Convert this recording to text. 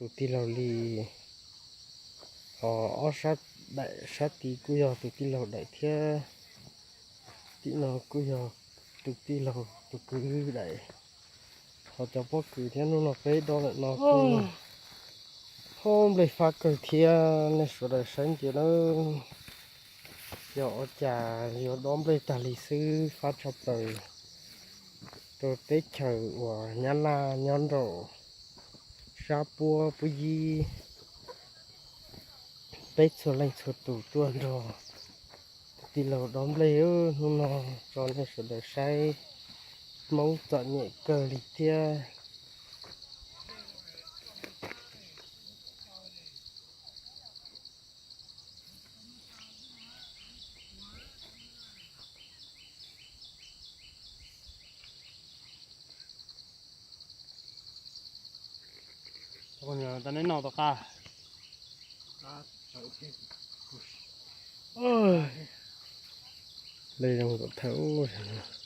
tus tij laug li. Ho ob sab daim sab tid kuj yog tus tij laug daim thiab. Tim no kuj yog tus tij laug tus kwv daim. Ho cov pob kws thiab hnub no peb dob lawm no kuj, ho nplej fab kawg thiab, nej sawv daws saib ntsia nawb. Yog ua cas yuav dob nplej tag li xwb, fab tshaj plaws rau teb chaws uas Nyab Laj nyob nraum sab puab puab yib. Peb txhua leej txhua tus tuaj nrog tus tij laug dob nplej hnub no tso nej sawv daws saib Hmoob txom nyem kawg li thiab. Tau neb noj tau qab. Nplej zoo nkauj thawj ub.